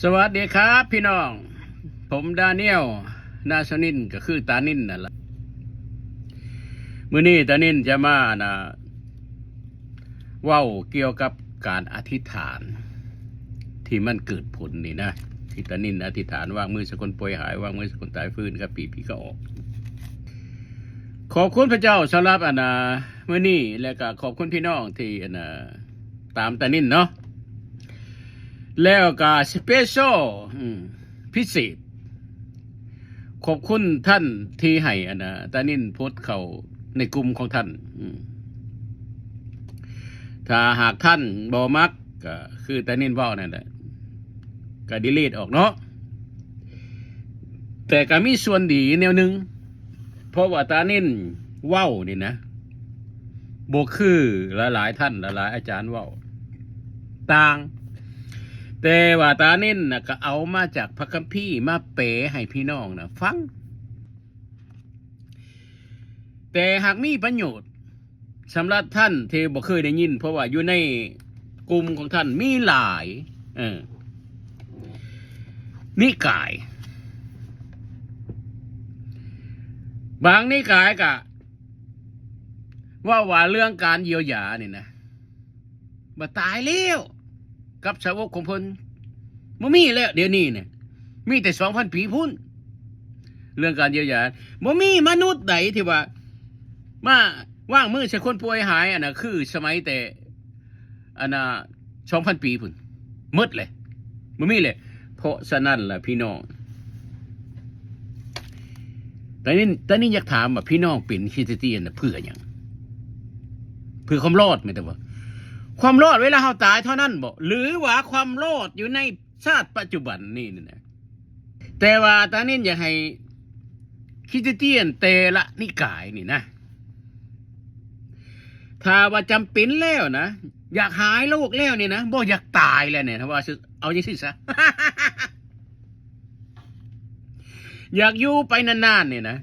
สวัสดีครับพี่น้อง ผมดาเนียล นาสนิน ก็คือตานินนั่นล่ะ มื้อนี้ตานินจะมานะ เว้าเกี่ยวกับการอธิษฐานที่มันเกิดผลนี่นะ ที่ตานินอธิษฐาน วางมือใส่คนป่วยหาย วางมือใส่คนตายฟื้นครับ ผี ผีก็ออก ขอบคุณพระเจ้าสำหรับอันน่ะมื้อนี้ และก็ขอบคุณพี่น้องที่อันน่ะตามตานินเนาะ แล้วก็สเปเชียล อืม พิเศษ ขอบคุณท่านที่ให้อันน่ะตานินโพสต์เข้าในกลุ่มของท่าน อืม ถ้าหากท่านบ่มัก ก็คือตานินเว้านั่นแหละ ก็ดีลีทออกเนาะ แต่ก็มีส่วนดีแนวหนึ่ง เพราะว่าตานินเว้านี่นะ บ่คือหลายๆ ท่าน หลายๆ อาจารย์เว้า ต่าง แต่ว่าตานินน่ะก็เอามาจากพระคัมภีร์มาแปลให้พี่น้องน่ะฟัง แต่หากมีประโยชน์ สำหรับท่านที่บ่เคยได้ยิน เพราะว่าอยู่ในกลุ่มของท่านมีหลาย เออ นิกาย บางนิกายก็เว้าว่าเรื่องการเยียวยานี่นะ ว่าตายแล้วกับสาวกของเพิ่น บ่มีแล้วเดี๋ยวนี้เนี่ย มีแต่สองพันปีพุ้น เรื่องการเยียวยา บ่มีมนุษย์ใดที่ว่ามาวางมือใส่คนป่วยหาย อันน่ะคือสมัยแต่ อันน่ะ สองพันปีพุ้น หมดเลย บ่มีเลย เพราะฉะนั้นล่ะพี่น้อง แต่นี่ แต่นี่อยากถามว่าพี่น้องเป็นคริสเตียนน่ะเพื่อหยัง เพื่อความรอดแม่นแต่ว่า ความรอดเวลาเฮาตายเท่านั้นบ่ หรือว่าความรอดอยู่ในชาติปัจจุบันนี่นะ แต่ว่าตานินอยากให้คริสเตียนแต่ละนิกายนี่นะ ถ้าว่าจำเป็นแล้วนะ อยากหายโรคแล้วนี่นะ บ่อยากตายแล้วเนี่ย ถ้าว่า เอาจังซี่ซะ อยากอยู่ไปนานๆ นี่นะ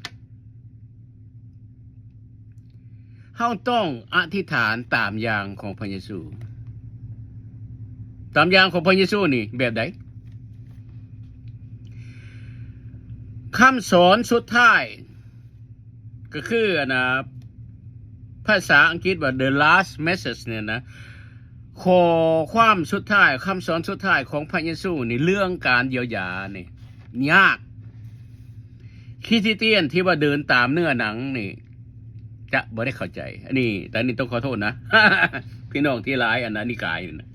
เฮาต้องอธิษฐานตามอย่างของพระเยซู ตามอย่างของพระเยซูนี่แบบใด คำสอนสุดท้าย ก็คืออันน่ะ ภาษาอังกฤษว่า the last message เนี่ยนะ ข้อความสุดท้าย คำสอนสุดท้ายของพระเยซูนี่ เรื่องการเยียวยานี่ยาก คริสเตียนที่ว่าเดินตามเนื้อหนังนี่ จะบ่ได้เข้าใจ อันนี้ แต่อันนี้ต้องขอโทษนะ พี่น้องที่หลายอันน่ะนิกายนี่นะ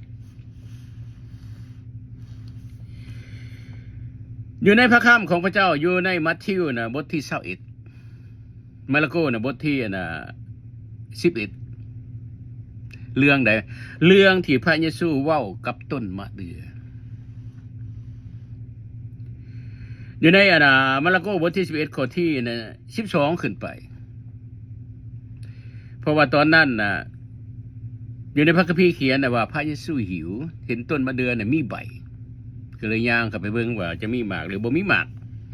อยู่ในพระคำของพระเจ้า อยู่ในมัทธิวนะ บทที่ซาวเอ็ด มาระโกนะ บทที่อันน่ะ สิบเอ็ด เรื่องใด เรื่องที่พระเยซูเว้ากับต้นมะเดื่อ อยู่ในอันน่ะ มาระโกบทที่สิบเอ็ด ข้อที่อันน่ะ สิบสอง ขึ้นไป เพราะว่าตอนนั้นน่ะ อยู่ในพระคัมภีร์เขียนน่ะว่าพระเยซูหิว เห็นต้นมะเดื่อน่ะมีใบ ก็เลยย่างเข้าไปเบิ่งว่าจะมีหมากหรือบ่มีหมาก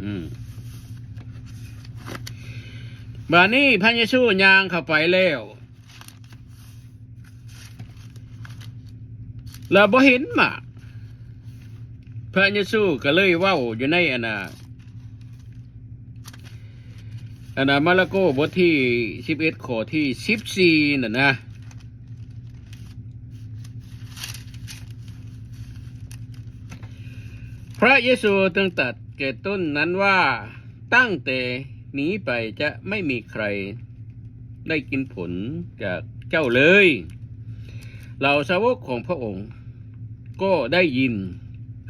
อืม บาดนี้พระเยซูย่างเข้าไปแล้ว แล้วบ่เห็นหมาก พระเยซูก็เลยเว้าอยู่ในอันน่ะ อันน่ะ มาระโกบทที่สิบเอ็ด ข้อที่สิบสี่ นั่นนะ พระเยซูจึงตรัสแก่ต้นนั้นว่า ตั้งแต่นี้ไปจะไม่มีใครได้กินผลจากเจ้าเลย เหล่าสาวกของพระองค์ก็ได้ยิน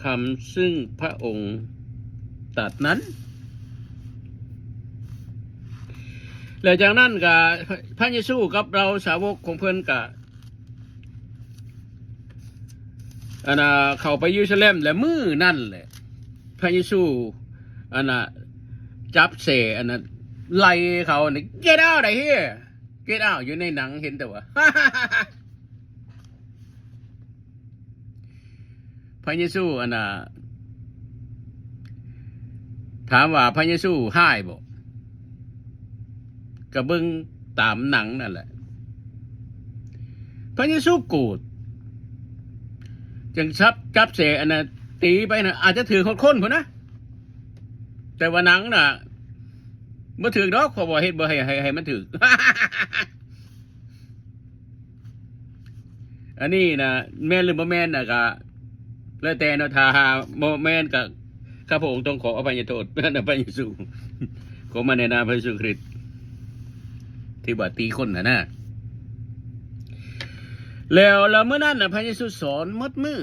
คำซึ่งพระองค์ตรัสนั้น และจากนั้นก็พระเยซูกับเหล่าสาวกของเพิ่นก็ อันน่ะ เข้าไปเยรูซาเล็ม และมื้อนั้นแหละ พระเยซู อันน่ะ จับแส้ อันน่ะ ไล่เขานี่ Get out of here! Get out! อยู่ในหนังเห็นแต่ว่า พระเยซู อันน่ะ ถามว่าพระเยซูฮ้ายบ่ ก็เบิ่งตามหนังนั่นแหละ พระเยซูโกรธ จั่งจับ จับแส้อันน่ะ ຕີໄປນະ ອາດຈະຖືກຄົນພຸ້ນນະ ແຕ່ວ່າໜັງນະ ບໍ່ຖືກດອກ ເພາະວ່າເຮັດບໍ່ໃຫ້ ໃຫ້ ໃຫ້ມັນຖືກ. ອັນນີ້ນະ ແມ່ນຫຼືບໍ່ແມ່ນນະ ກະແລ້ວແຕ່ເນາະ ຖ້າຫາກບໍ່ແມ່ນກະ ຂ້າພະອົງຕ້ອງຂໍອະໄພຍະໂທດ ອະໄພຍະຊູ ຂໍມາໃນນາມພະເຢຊູຄຣິດ ທີ່ວ່າຕີຄົນຫັ້ນນະ. ແລ້ວ ແລ້ວມື້ນັ້ນນະ ພະເຢຊູສອນໝົດມື້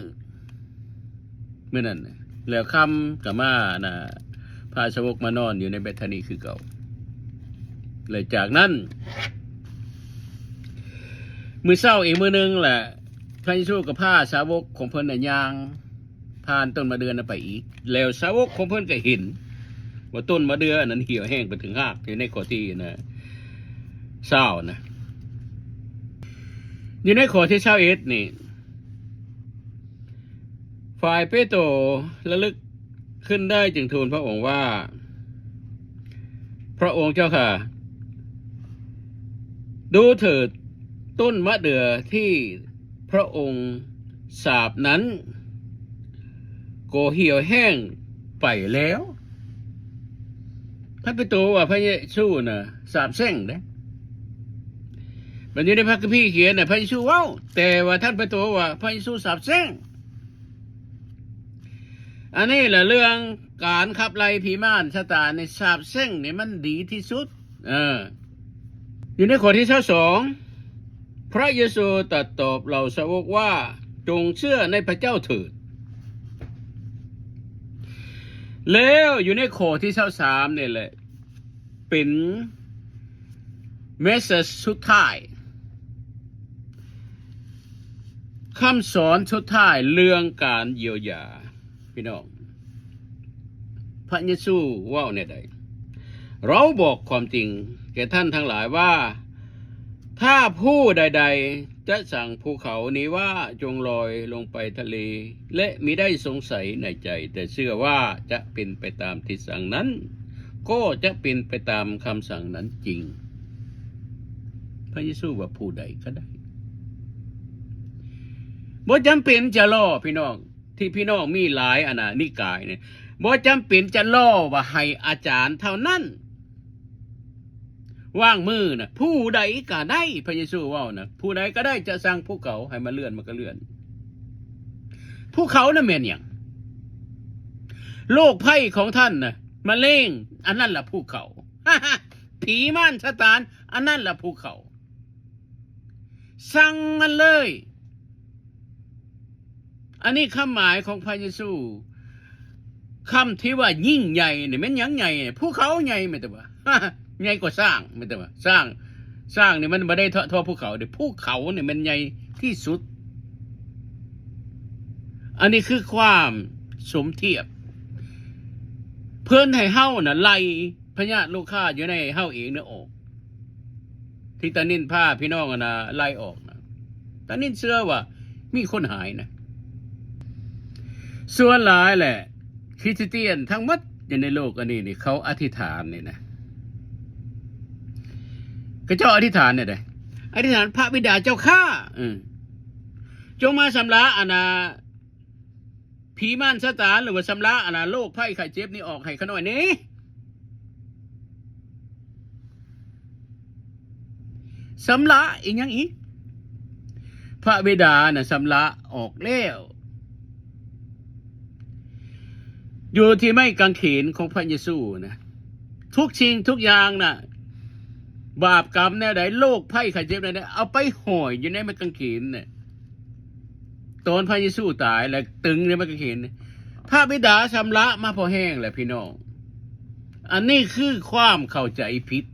ມື້ນັ້ນນະ ແລ້ວຄ່ຳກໍມານະ ພາສາວົກມານອນຢູ່ໃນເບທານີຄືເກົ່າ. ແລະ ຈາກນັ້ນ ມື້ເຊົ້າອີກມື້ໜຶ່ງແຫຼະ ພະເຢຊູກໍພາສາວົກຂອງເພິ່ນນະຍ່າງຜ່ານຕົ້ນມະເດື່ອນັ້ນໄປອີກ. ແລ້ວສາວົກຂອງເພິ່ນກໍເຫັນວ່າຕົ້ນມະເດື່ອອັນນັ້ນຫ່ຽວແຫ້ງໄປເຖິງຮາກ ຢູ່ໃນຂໍ້ທີ່ນະ ຊາວນະ. ຢູ່ໃນຂໍ້ທີຊາວເອັດນີ້ ຝ່າຍເປໂຕລະລຶກຂຶ້ນໄດ້ຈຶ່ງທູນພະອົງວ່າ, ພະອົງເຈົ້າຂ້າ, ດູເຖີດ, ຕົ້ນມະເດື່ອທີ່ພະອົງສາບນັ້ນກໍຫ່ຽວແຫ້ງໄປແລ້ວ. ທ່ານເປໂຕວ່າພະເຢຊູນະສາບແຊ່ງເດ້. ມັນຢູ່ໃນພະຄຳພີຂຽນນະ ພະເຢຊູເວົ້າ, ແຕ່ວ່າທ່ານເປໂຕວ່າພະເຢຊູສາບແຊ່ງ. ອັນນີ້ລະເລື່ອງການຂັບໄລ່ຜີມານຊາຕານນີ້ ສາບແຊ່ງນີ້ມັນດີທີ່ສຸດ. ເອີ ຢູ່ໃນຂໍ້ທີຊາວສອງ ພະເຢຊູຕັດຕອບເຫຼົ່າສາວົກວ່າ, ຈົ່ງເຊື່ອໃນພະເຈົ້າເຖີດ. ແລ້ວຢູ່ໃນຂໍ້ທີຊາວສາມນີ້ແຫຼະ ເປັນເມສເຊຈສຸດທ້າຍ, ຄຳສອນສຸດທ້າຍເລື່ອງການຢຽວຢາ. ພີ່ນ້ອງ, ພະເຢຊູເວົ້າແນວໃດ? ເຮົາບອກຄວາມຈິງແກ່ທ່ານທັງຫຼາຍວ່າ, ຖ້າຜູ້ໃດໆຈະສັ່ງພູເຂົານີ້ວ່າ, ຈົ່ງລອຍລົງໄປທະເລ, ແລະ ມິໄດ້ສົງໄສໃນໃຈ, ແຕ່ເຊື່ອວ່າຈະເປັນໄປຕາມທີ່ສັ່ງນັ້ນ, ກໍຈະເປັນໄປຕາມຄຳສັ່ງນັ້ນຈິງ. ພະເຢຊູວ່າຜູ້ໃດກໍໄດ້. ບໍ່ຈຳເປັນຈະລໍ, ພີ່ນ້ອງ, ທີ່ພີ່ນ້ອງມີຫຼາຍອັນນະນິກາຍນີ້, ບໍ່ຈຳເປັນຈະລໍວ່າໃຫ້ອາຈານເທົ່ານັ້ນ. ວາງມືນະ, ຜູ້ໃດກໍໄດ້, ພະເຢຊູເວົ້ານະ, ຜູ້ໃດກໍໄດ້ຈະສັ່ງພູເຂົາໃຫ້ມາເລື່ອນ, ມັນກໍເລື່ອນ. ພູເຂົານັ້ນແມ່ນຫຍັງ? ໂລກໄພຂອງທ່ານນະ, ມະເຮັງ, ອັນນັ້ນລະພູເຂົາ. ຜີມານຊາຕານ, ອັນນັ້ນລະພູເຂົາ. ສັ່ງມັນເລີຍ. ອັນນີ້ຄຳໝາຍຂອງພະເຢຊູ, ຄຳທີ່ວ່າຍິ່ງໃຫຍ່ນີ້ແມ່ນຫຍັງໃຫຍ່? ພູເຂົາໃຫຍ່ແມ່ນແຕ່ວ່າ ໃຫຍ່ກວ່າຊ້າງແມ່ນແຕ່ວ່າ ຊ້າງ, ຊ້າງນີ້ມັນບໍ່ໄດ້ເທາະ ເທາະພູເຂົາເດ້, ພູເຂົານີ້ແມ່ນໃຫຍ່ທີ່ສຸດ. ອັນນີ້ຄືຄວາມສົມທຽບ, ເພິ່ນໃຫ້ເຮົານະໄລ່ ພະຍາດໂລຄາຢູ່ໃນເຮົາເອງນະອອກ, ທີ່ຕານິນພາພີ່ນ້ອງອັນນະໄລ່ອອກນະ, ຕານິນເຊື່ອວ່າມີຄົນຫາຍນະ. ສ່ວນຫຼາຍແຫຼະ ຄຣິສຕຽນທັງໝົດຢູ່ໃນໂລກອັນນີ້ນີ້ ເຂົາອະທິຖານນີ້ນະ, ເຂົາເຈົ້າອະທິຖານແນວໃດ? ອະທິຖານ, ພະບິດາເຈົ້າຂ້າ, ເອີ, ຈົ່ງມາຊຳລະອັນນະ ຜີມານຊາຕານ ຫຼືວ່າຊຳລະອັນນະໂລກໄພໄຂ້ເຈັບນີ້ອອກໃຫ້ຂ້ານ້ອຍແດ່. ຊຳລະອີຫຍັງອີກ? ພະບິດານະຊຳລະອອກແລ້ວ ຢູ່ທີ່ໄມ້ກາງເຂນຂອງພະເຢຊູນະ. ທຸກສິ່ງທຸກຢ່າງນະ, ບາບກຳແນວໃດ, ໂລກໄພໄຂ້ເຈັບແນວໃດ, ເອົາໄປຫ້ອຍຢູ່ໃນໄມ້ກາງເຂນນະ. ຕອນພະເຢຊູຕາຍ ແລະ ຕຶງໃນໄມ້ກາງເຂນ, ພະບິດາຊຳລະມາພໍແຮງແລ້ວພີ່ນ້ອງ. ອັນນີ້ຄືຄວາມເຂົ້າໃຈຜິດ.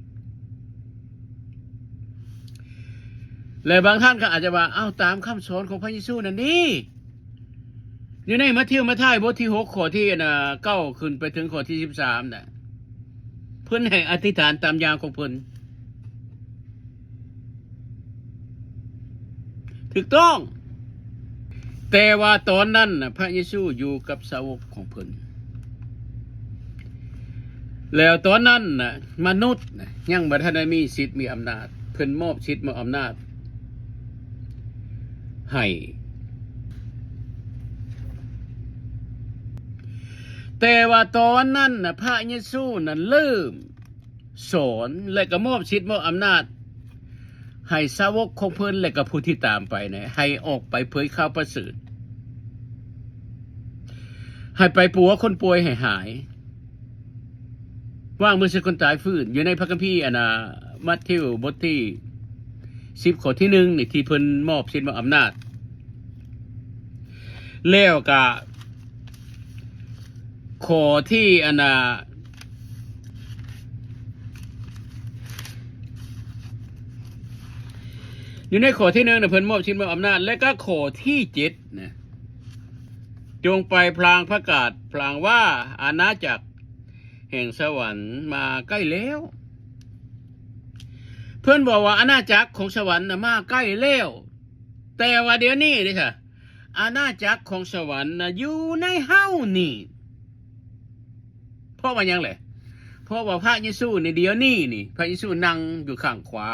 ແລະ ບາງທ່ານກໍອາດຈະວ່າ, ອ້າວ, ຕາມຄຳສອນຂອງພະເຢຊູນັ້ນເດ້. ຢູ່ໃນມາທິວ ມາທາຍ ບົດທີຫົກ ຂໍ້ທີ ອັນນະ ເກົ້າ ຂຶ້ນໄປເຖິງຂໍ້ທີສິບສາມນະ, ເພິ່ນໃຫ້ອະທິຖານຕາມຢ່າງຂອງເພິ່ນ. ຖືກຕ້ອງ. ແຕ່ວ່າຕອນນັ້ນນະ ພະເຢຊູຢູ່ກັບສາວົກຂອງເພິ່ນ. ແລ້ວຕອນນັ້ນນະ ມະນຸດນະ ຍັງບໍ່ທັນໄດ້ມີສິດມີອຳນາດ. ເພິ່ນມອບສິດມອບອຳນາດໃຫ້ ແຕ່ວ່າຕອນນັ້ນນະ ພະເຢຊູນັ້ນເລີ່ມສອນ ແລະກໍມອບສິດມອບອຳນາດໃຫ້ສາວົກຂອງເພິ່ນ ແລະກໍຜູ້ທີ່ຕາມໄປນະ ໃຫ້ອອກໄປເຜີຍຂ່າວປະເສີດ ໃຫ້ໄປປົວຄົນປ່ວຍໃຫ້ຫາຍ ວາງມືໃສ່ຄົນຕາຍຟື້ນ ຢູ່ໃນພະຄຳພີອັນນ່າ ມັດທິວບົດທີສິບ ຂໍ້ທີໜຶ່ງນີ້ ທີ່ເພິ່ນມອບສິດມອບອຳນາດ ແລ້ວກະຂໍ້ທີ່ອັນນ່າ ຢູ່ໃນຂໍ້ທີໜຶ່ງນະ ເພິ່ນມອບສິດມອບອຳນາດ ແລະກະຂໍ້ທີເຈັດນະ ຈົ່ງໄປພລາງປະກາດພລາງວ່າ ອານາຈັກແຫ່ງສະຫວັນມາໃກ້ແລ້ວ. ເພິ່ນບອກວ່າອານາຈັກຂອງສະຫວັນນະມາໃກ້ແລ້ວ ແຕ່ວ່າດຽວນີ້ເດ້ ອານາຈັກຂອງສະຫວັນນະຢູ່ໃນເຮົານີ້. ເພາະວ່າຫຍັງແຫຼະ? ເພາະວ່າພະເຢຊູໃນດຽວນີ້ນີ້ ພະເຢຊູນັ່ງຢູ່ຂ້າງຂວາ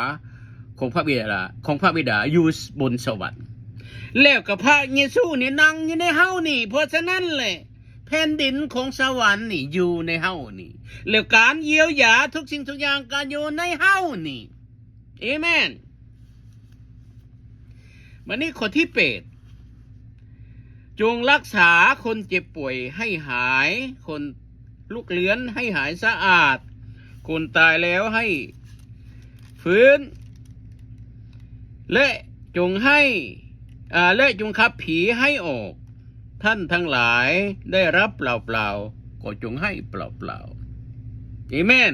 ຂອງພະບິດາ ຂອງພະບິດາຢູ່ບົນສະຫວັນ ແລ້ວກໍພະເຢຊູນີ້ນັ່ງຢູ່ໃນເຮົານີ້. ເພາະສະນັ້ນແຫຼະ ແຜ່ນດິນຂອງສະຫວັນນີ້ຢູ່ໃນເຮົານີ້ ແລ້ວການຢຽວຢາທຸກສິ່ງທຸກຢ່າງກໍຢູ່ໃນເຮົານີ້. ເອແມນ. ບັດນີ້ຂໍ້ທີແປດ ຈົ່ງລັກສາຄົນເຈັບປ່ວຍໃຫ້ຫາຍ, ຄົນລຸກເລືອນໃຫ້ຫາຍສະອາດ, ຄົນຕາຍແລ້ວໃຫ້ຟື້ນ ແລະ ຈົ່ງໃຫ້ ອາ ແລະ ຈົ່ງຂັບຜີໃຫ້ອອກ. ທ່ານທັງຫຼາຍໄດ້ຮັບເປົ່າໆ ກໍຈົ່ງໃຫ້ເປົ່າໆ. ເອແມນ.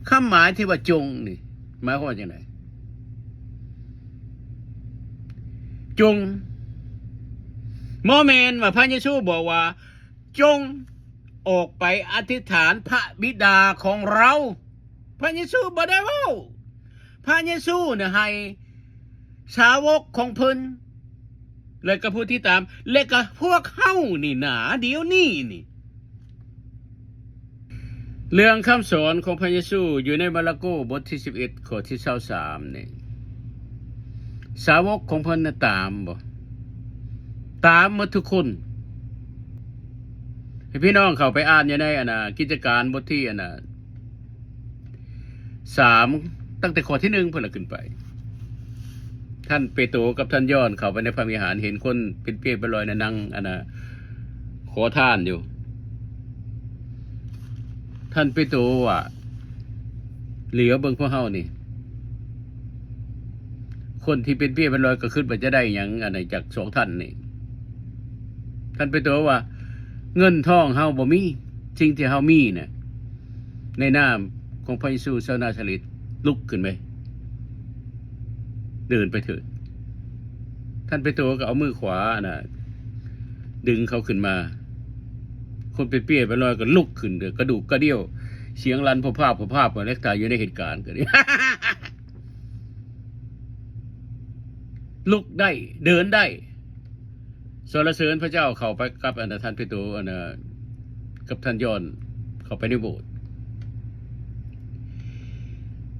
ຄຳໝາຍທີ່ວ່າຈົ່ງນີ້ ໝາຍຄວາມວ່າຈັ່ງໃດ? ຈົ່ງ ບໍ່ແມ່ນວ່າພະເຢຊູບອກວ່າ ຈົ່ງອອກໄປອະທິຖານພະບິດາຂອງເຮົາ. ພະເຢຊູບໍ່ໄດ້ເວົ້າ. ພະເຢຊູນະໃຫ້ສາວົກຂອງເພິ່ນ ແລະກະຜູ້ຕິດຕາມ ແລະກະພວກເຮົານີ້ນາ ດຽວນີ້ນີ້ ເລື່ອງຄຳສອນຂອງພະເຢຊູຢູ່ໃນມາລະໂກບົດທີສິບເອັດ ຂໍ້ທີຊາວສາມນີ້ ສາວົກຂອງເພິ່ນນະຕາມບໍ່? ຕາມໝົດທຸກຄົນ. ໃຫ້ພີ່ນ້ອງເຂົ້າໄປອ່ານຢູ່ໃນ ອັນນ່າ ກິດຈະການບົດທີ ອັນນ່າ ສາມ ຕັ້ງແຕ່ຂໍ້ທີໜຶ່ງພຸ້ນລະຂຶ້ນໄປ. ທ່ານເປໂຕກັບທ່ານຢອນເຂົ້າໄປໃນພະວິຫານ ເຫັນຄົນເປັນເປດເປັນລອຍນະ ນັ່ງ ອັນນ່າ ຂໍທານຢູ່. ທ່ານເປໂຕວ່າ ເຫຼືອເບິ່ງພວກເຮົານີ້ ຄົນທີ່ເປັນເປດເປັນລອຍກໍຄິດວ່າຈະໄດ້ຫຍັງ ອັນໃດຈາກສອງທ່ານນີ້. ທ່ານເປໂຕວ່າ ເງິນທອງເຮົາບໍ່ມີ, ສິ່ງທີ່ເຮົາມີນະ ໃນນາມຂອງພະເຢຊູຊາວນາຊາເລັດ ລຸກຂຶ້ນໄປ ເດີນໄປເຖີດ. ທ່ານເປໂຕກໍເອົາມືຂວານະ ດຶງເຂົາຂຶ້ນມາ. ຄົນເປັນເປດເປັນລອຍກໍລຸກຂຶ້ນ ກະດູກກະດຽວ ສຽງລັ່ນໂພພາບໂພພາບ ແລະ ຖ້າຢູ່ໃນເຫດການກໍດີ ລຸກໄດ້ ເດີນໄດ້. ສັນລະເສີນພະເຈົ້າ. ເຂົ້າໄປກັບ ອັນ ທ່ານເປໂຕ ອັນ ກັບທ່ານຢອນ ເຂົ້າໄປໃນໂບດ.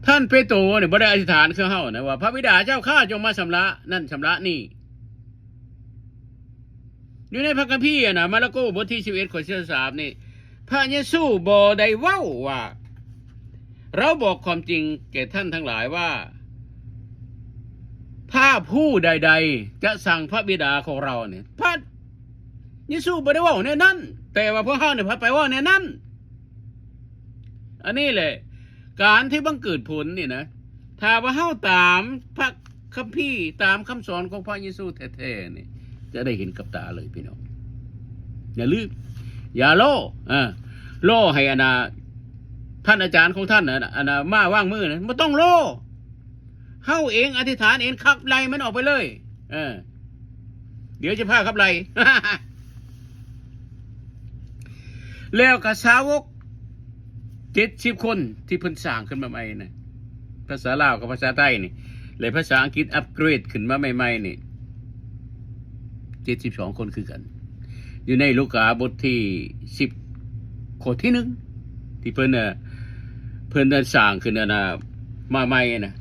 ທ່ານເປໂຕນີ້ບໍ່ໄດ້ອະທິຖານຄືເຮົານະ ວ່າ ພະບິດາເຈົ້າຂ້າ ຈົ່ງມາຊຳລະນັ້ນຊຳລະນີ້. ຢູ່ໃນພະຄຳພີ ອັນນ່າ ມາລະໂກບົດທີສິບເອັດ ຂໍ້ຊາວສາມນີ້ ພະເຢຊູບໍ່ໄດ້ເວົ້າວ່າ ເຮົາບອກຄວາມຈິງແກ່ທ່ານທັງຫຼາຍວ່າ ຖ້າຜູ້ໃດໆຈະສັງພະບິດາຂອງເຮົານີ້ ພະເຢຊູບໍ່ໄດ້ເວົ້າແນວນັ້ນ, ແຕ່ວ່າພວກເຮົານີ້ພັດໄປເວົ້າແນວນັ້ນ. ອັນນີ້ແຫຼະ ການທີ່ບັງເກີດຜົນນີ້ນະ ຖ້າວ່າເຮົາຕາມພະຄຳພີ ຕາມຄຳສອນຂອງພະເຢຊູແທ້ໆນີ້ ຈະໄດ້ເຫັນກັບຕາເລີຍພີ່ນ້ອງ. ຢ່າລືມ ຢ່າລໍ ເອີ ລໍໃຫ້ອັນນ່າ ທ່ານອາຈານຂອງທ່ານ ອັນນ່າ ອັນນ່າ ມາວາງມືນະ ບໍ່ຕ້ອງລໍ. ເຮົາເອງອະທິຖານເອງ ຂັບໄລ່ມັນອອກໄປເລີຍ. ເອີ ດຽວຈະພາຂັບໄລ່. ແລ້ວກໍສາວົກເຈັດສິບຄົນທີ່ເພິ່ນສ້າງຂຶ້ນມາໃໝ່ນະ ພາສາລາວກັບພາສາໄທນີ້ ແລະ ພາສາອັງກິດອັບເກຣດຂຶ້ນມາໃໝ່ໆນີ້ ເຈັດສິບສອງຄົນຄືກັນ. ຢູ່ໃນລູກາບົດທີສິບ ຂໍ້ທີໜຶ່ງ ທີ່ເພິ່ນ ເອີ ເພິ່ນໄດ້ສ້າງຂຶ້ນ ອັນນ່າ ມາໃໝ່ນະ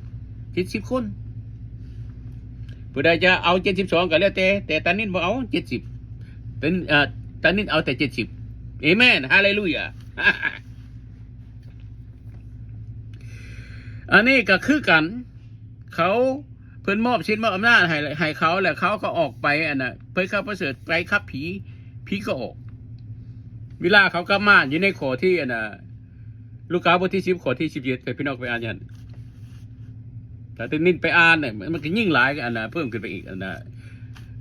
ເຈັດສິບຄົນ. ຜູ້ໃດຈະເອົາເຈັດສິບສອງກໍແລ້ວແຕ່ ແຕ່ຕານິນບໍ່ເອົາເຈັດສິບ. ເປັນ ເອີ ຕານິນເອົາແຕ່ເຈັດສິບ. ເອເມນ ຮາເລລູຢາ. ອັນນີ້ກໍຄືກັນ ເຂົາ ເພິ່ນມອບສິດມອບອຳນາດໃຫ້ ໃຫ້ເຂົາ ແລ້ວເຂົາກໍອອກໄປ ອັນນ່າ ເຜີຍຂ່າວປະເສີດ ໄປຂັບຜີ ຜີກໍອອກ. ເວລາເຂົາກັບມາຢູ່ໃນຂໍ້ທີ່ ອັນນ່າ ລູກາບົດທີສິບ ຂໍ້ທີສິບເຈັດ ໃຫ້ພີ່ນ້ອງໄປອ່ານຢູ່ຫັ້ນ. ຖ້າຕານິນໄປອ່ານເນຍ ມັນ ມັນກໍຍິ່ງຫຼາຍ ອັນນ່າ ເພີ່ມຂຶ້ນໄປອີກ ອັນນ່າ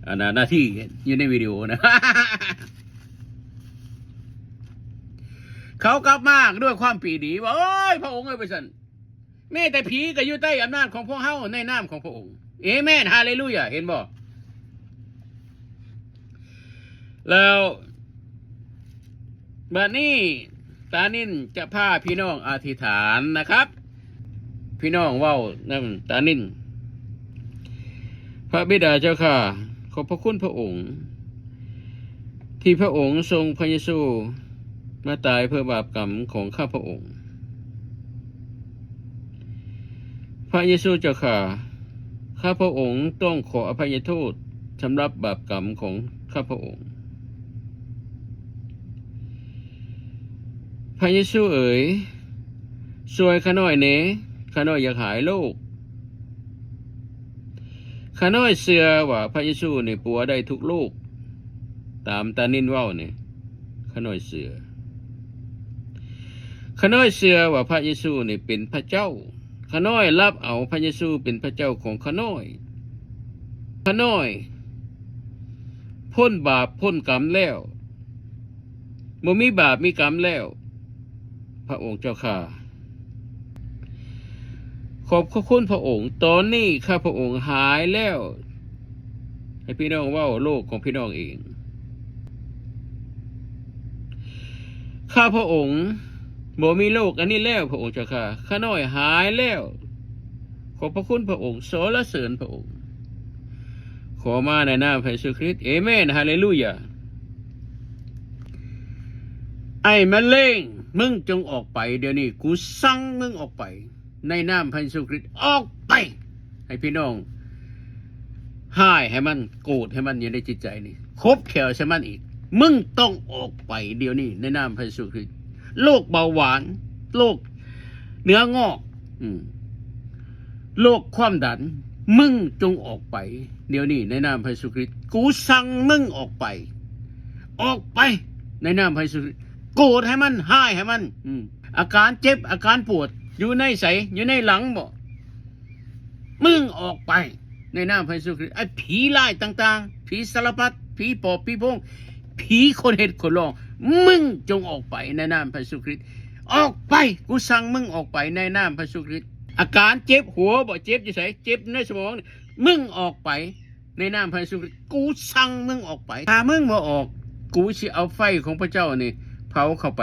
ອັນນ່າ ນາທີຢູ່ໃນວິດີໂອນະ. ເຂົາກັບມາດ້ວຍຄວາມປີດດີ ວ່າ ໂອ້ຍ ພະອົງເອີຍ ວ່າຊັ້ນ. ແມ້ແຕ່ຜີກໍຢູ່ໃຕ້ອຳນາດຂອງພວກເຮົາ ໃນນາມຂອງພະອົງ. ເອເມນ ຮາເລລູຢາ. ເຫັນບໍ່? ແລ້ວບາດນີ້ຕານິນຈະພາພີ່ນ້ອງອະທິຖານນະຄັບ. ພີ່ນ້ອງເວົ້ານຳຕານິນ. ພະບິດາເຈົ້າຂ້າ, ຂອບພະຄຸນພະອົງ ທີ່ພະອົງສົ່ງພະເຢຊູມາຕາຍເພື່ອບາບກຳຂອງຂ້າພະອົງ. ພະເຢຊູເຈົ້າຂ້າ, ຂ້າພະອົງຕ້ອງຂໍອະໄພຍະໂທດສຳລັບບາບກຳຂອງຂ້າພະອົງ. ພະເຢຊູເອີຍ, ຊ່ວຍຂ້ານ້ອຍແດ່, ຂ້ານ້ອຍຢາກຫາຍໂລກ. ຂ້ານ້ອຍເຊື່ອວ່າພະເຢຊູນີ້ປົວໄດ້ທຸກໂລກ, ຕາມຕານິນເວົ້ານີ້, ຂ້ານ້ອຍເຊື່ອ. ຂ້ານ້ອຍເຊື່ອວ່າພະເຢຊູນີ້ເປັນພະເຈົ້າ. ຂ້ານ້ອຍຮັບເອົາພະເຢຊູເປັນພະເຈົ້າຂອງຂ້ານ້ອຍ. ຂ້ານ້ອຍພົ້ນບາບພົ້ນກຳແລ້ວ. ບໍ່ມີບາບມີກຳແລ້ວ ພະອົງເຈົ້າຂ້າ. ຂອບພະຄຸນພະອົງ, ຕອນນີ້ຂ້າພະອົງຫາຍແລ້ວ. ໃຫ້ພີ່ນ້ອງເວົ້າໂລກຂອງພີ່ນ້ອງເອງ. ຂ້າພະອົງບໍ່ມີໂລກອັນນີ້ແລ້ວ ພະອົງເຈົ້າຂ້າ. ຂ້ານ້ອຍຫາຍແລ້ວ. ຂອບພະຄຸນພະອົງ, ສັນລະເສີນພະອົງ. ຂໍມາໃນນາມພະເຢຊູຄຣິດ. ເອເມນ. ຮາເລລູຢາ. ໄອ້ມະເຮັງ, ມຶງຈົ່ງອອກໄປດຽວນີ້. ກູສັ່ງມຶງອອກໄປ ໃນນາມພະເຢຊູຄຣິດ. ອອກໄປ! ໃຫ້ພີ່ນ້ອງຮ້າຍໃຫ້ມັນ, ໂກດໃຫ້ມັນຢູ່ໃນຈິດໃຈນີ້. ຂົບແຂ້ວໃສ່ມັນອີກ. ມຶງຕ້ອງອອກໄປດຽວນີ້ ໃນນາມພະເຢຊູຄຣິດ. ໂລກເບົາຫວານ, ໂລກເນື້ອງອກ, ອືມ, ໂລກຄວາມດັນ, ມຶງຈົ່ງອອກໄປດຽວນີ້ ໃນນາມພະເຢຊູຄຣິດ. ກູສັ່ງມຶງອອກໄປ. ອອກໄປ ໃນນາມພະເຢຊູຄຣິດ. ໂກດໃຫ້ມັນ, ຮ້າຍໃຫ້ມັນ. ອືມ, ອາການເຈັບ, ອາການປວດ ຢູ່ໃນໃສ? ຢູ່ໃນຫຼັງບໍ? ມຶງອອກໄປ ໃນນາມພະເຢຊູຄຣິດ. ໄອ້ຜີຮ້າຍຕ່າງໆ, ຜີສາລະພັດ, ຜີປອບ, ຜີໂພງ, ຜີຄົນເຮັດຄົນຮ້ອງ, ມຶງຈົ່ງອອກໄປ ໃນນາມພະເຢຊູຄຣິດ. ອອກໄປ! ກູສັ່ງມຶງອອກໄປ ໃນນາມພະເຢຊູຄຣິດ. ອາການເຈັບຫົວບໍ? ເຈັບຢູ່ໃສ? ເຈັບໃນສະໝອງ. ມຶງອອກໄປ ໃນນາມພະເຢຊູຄຣິດ. ກູສັ່ງມຶງອອກໄປ. ຖ້າມຶງບໍ່ອອກ, ກູຊິເອົາໄຟຂອງພະເຈົ້ານີ້ເຜົາເຂົ້າໄປ.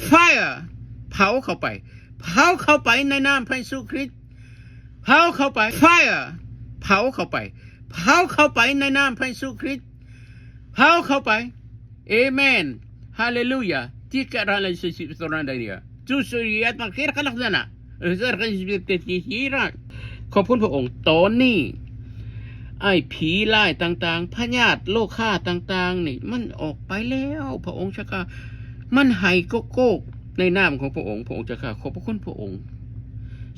Fire! ເຜົາເຂົ້າໄປ. ເຜົາເຂົ້າໄປ ໃນນາມພະເຢຊູຄຣິດ. ເຜົາເຂົ້າໄປ. Fire! ເຜົາເຂົ້າໄປ. ເຜົາເຂົ້າໄປ ໃນນາມພະເຢຊູຄຣິດ. ເຜົາເຂົ້າໄປ. ເອເມນ. ຮາເລລູຢາ. ຕິກະຣາລາຊິຊິໂຕຣານດາເນຍ. ຈູຊູຣິຍາດມາເຄຣະຄະລັກຊະນະ. ເອີ ເຊີຣະຄະຊິເຕຕິຮີຣາ. ຂອບຄຸນພະອົງ. ຕອນນີ້ ໄອ້ຜີຮ້າຍຕ່າງໆ, ພະຍາດໂລຄາຕ່າງໆນີ້ ມັນອອກໄປແລ້ວ ພະອົງເຈົ້າຂ້າ. ມັນໄຫ້ໂກກໆ ໃນນາມຂອງພະອົງ, ພະອົງເຈົ້າຂ້າ. ຂອບພະຄຸນພະອົງ.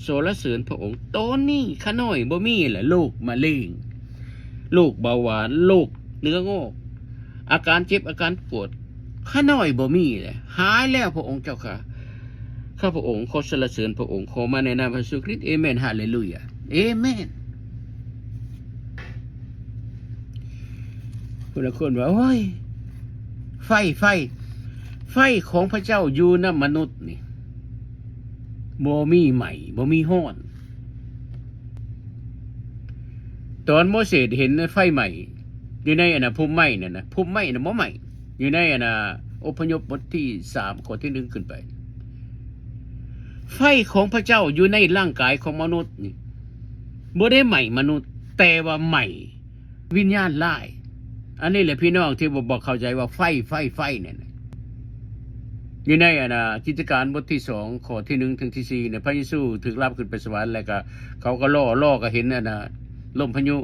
ສັນລະເສີນພະອົງ. ຕອນນີ້ຂ້ານ້ອຍບໍ່ມີແລ້ວ ໂລກມະເຮັງ, ໂລກເບົາຫວານ, ໂລກເນື້ອງອກ, ອາການເຈັບ, ອາການປວດ, ຂ້ານ້ອຍບໍ່ມີແລ້ວ, ຫາຍແລ້ວ ພະອົງເຈົ້າຂ້າ. ຂ້າພະອົງຂໍສັນລະເສີນພະອົງ, ຂໍມາໃນນາມພະເຢຊູຄຣິດ. ເອເມນ. ຮາເລລູຢາ. ເອເມນ. ຜູ້ລາງຄົນວ່າ ໂອ້ຍ ໄຟ, ໄຟ, ໄຟຂອງພະເຈົ້າຢູ່ນຳມະນຸດນີ້ ບໍ່ມີໄໝ້, ບໍ່ມີຮ້ອນ. ຕອນໂມເສດເຫັນໄຟໄໝ້ຢູ່ໃນ ອັນນະ ພຸ່ມໄມ້ນັ້ນນະ, ພຸ່ມໄມ້ນະບໍ່ໄໝ້, ຢູ່ໃນ ອັນນະ ອົບພະຍົບບົດທີສາມ ຂໍ້ທີໜຶ່ງຂຶ້ນໄປ. ໄຟຂອງພະເຈົ້າຢູ່ໃນຮ່າງກາຍຂອງມະນຸດນີ້ ບໍ່ໄດ້ໄໝ້ມະນຸດ, ແຕ່ວ່າໄໝ້ ວິນຍານຮ້າຍ. ອັນນີ້ແຫຼະພີ່ນ້ອງທີ່ບໍ່ ບໍ່ເຂົ້າໃຈວ່າໄຟ, ໄຟ, ໄຟນັ້ນນະ. ຢູ່ໃນ ອັນນະ ກິດຈະການບົດທີສອງ ຂໍ້ທີໜຶ່ງເຖິງທີສີ່ນະ, ພະເຢຊູຖືກຮັບຂຶ້ນໄປສະຫວັນ, ແລ້ວກະເຂົາກໍລໍ, ລໍກໍເຫັນ ອັນນະ ລົມພາຍຸ,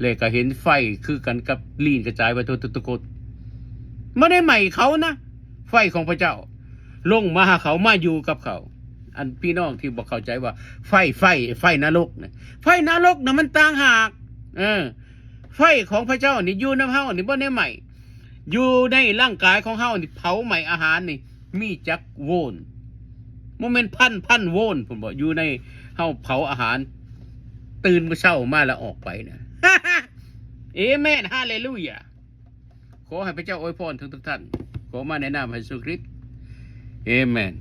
ແລ້ວກໍເຫັນໄຟຄືກັນກັບລີ້ນກະຈາຍໄປທົ່ວທຸກຄົນ. ບໍ່ໄດ້ໄໝ້ເຂົານະ ໄຟຂອງພະເຈົ້າລົງມາຫາເຂົາ ມາຢູ່ກັບເຂົາ. ອັນພີ່ນ້ອງທີ່ບໍ່ເຂົ້າໃຈວ່າໄຟ ໄຟ ໄຟນະລົກນະ ໄຟນະລົກນະມັນຕ່າງຫາກ. ເອີ ໄຟຂອງພະເຈົ້ານີ້ຢູ່ນຳເຮົານີ້ ບໍ່ໄດ້ໄໝ້. ຢູ່ໃນຮ່າງກາຍຂອງເຮົານີ້ ເຜົາໄໝ້ອາຫານນີ້ ມີຈັກໂວນ? ບໍ່ແມ່ນພັນພັນໂວນພຸ້ນບໍ? ຢູ່ໃນເຮົາເຜົາອາຫານ ຕື່ນມື້ເຊົ້າມາແລ້ວອອກໄປນະ. ເອເມນ ຮາເລລູຢາ. ຂໍໃຫ້ພະເຈົ້າອວຍພອນທຸກໆທ່ານ. ຂໍມາໃນນາມພະເຢຊູຄຣິດ. ເອເມນ.